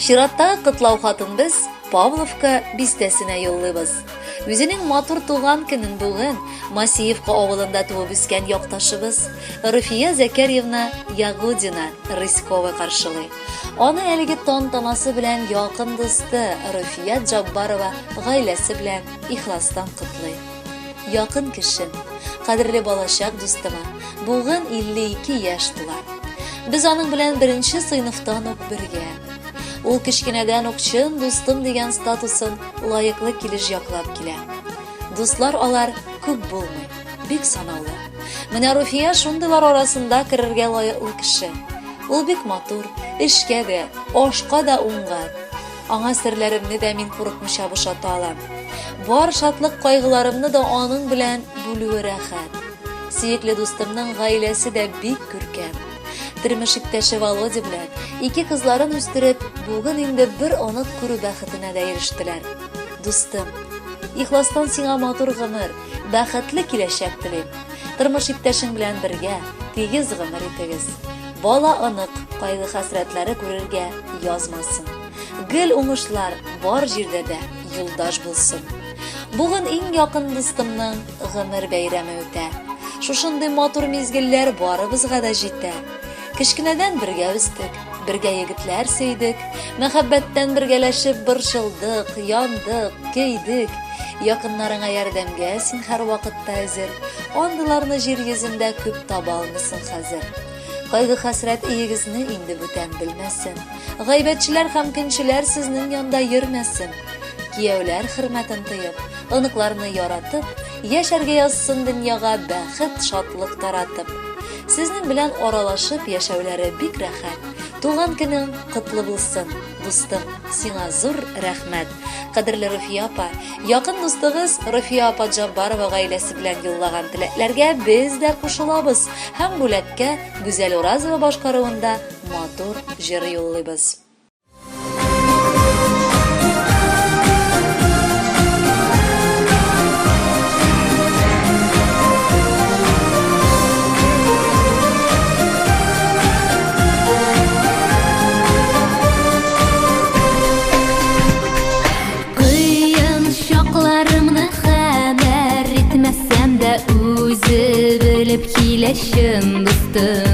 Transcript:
Чираттагы котлау хатын без Павловка бистәсенә юллыйбыз. Үзенең матур туган көнен бүген Масиевка авылында туып үскән якташыбыз Руфия Зәкәрьевна Ягудина Рыськова каршылый. Аны әлеге тантанасы белән якын дусты Руфия Джаббарова гаиләсе белән ихластан котлый. Якын кешем, кадерле балачак дустыма бүген 52 яшь тула. Без аның белән беренче сыйныфтан ук бергә. Ул кечкенәдән ук чын дустым дигән статусын лаеклы килеш яклап килә. Дуслар алар күп булмый, бик санаулы. Менә Руфия шундыйлар арасында керергә лаеклы кеше. Ул бик матур, эшкә дә, ашка да уңган. Аңа серләремне дә мин курыкмыйча бушата алам. Бар шатлык-кайгыларымны да аның белән бүлүе рәхәт. Сөекле дустымның гаиләсе дә бик күркәм. Тормыш иптәше Володя белән ике кызларын үстереп, бүген инде бер онык күрү бәхетенә дә ирештеләр. Дустым, ихластан сиңа матур гомер, бәхетле киләчәк телим. Тормыш иптәшең белән бергә тигез гомер итегез. Бала-онык кайгы-хәсрәтләре күрергә язмасын. Гел уңышлар бар җирдә дә юлдаш булсын. Бүген иң якын дустымның гомер бәйрәме үтә. Шушындый матур мизгелләр барыбызга да җитә. Кечкенәдән бергә үстек, бергә егетләр сөйдек, мәхәббәттән бергәләшеп борчылдык, яндык, көйдек. Якыннарыңа ярдәмгә син һәрвакытта әзер. Андыйларны җир йөзендә күп таба алмыйсың хәзер. Кайгы-хәсрәт өегезне инде бүтән белмәсен. Гайбәтчеләр һәм көнчеләр сезнең янда йөрмәсен. Кияүләр хөрмәтен тоеп, оныкларны яратып, яшәргә язсын дөньяга бәхет, шатлык таратып. Сезнең белән аралашып яшәүләре бик рәхәт. Туган көнең котлы булсын, дустым, сиңа зур рәхмәт. Кадерле Руфия апа, якын дустыгыз Руфия апа Джаббарова гаиләсе белән юллаган теләкләргә без дә кушылабыз һәм бүләккә Гүзәл Уразова башкаруында матур җыр юллыйбыз. Кыен чакларымны хәбәр итмәсәм дә, үзе белеп килә чын дустым.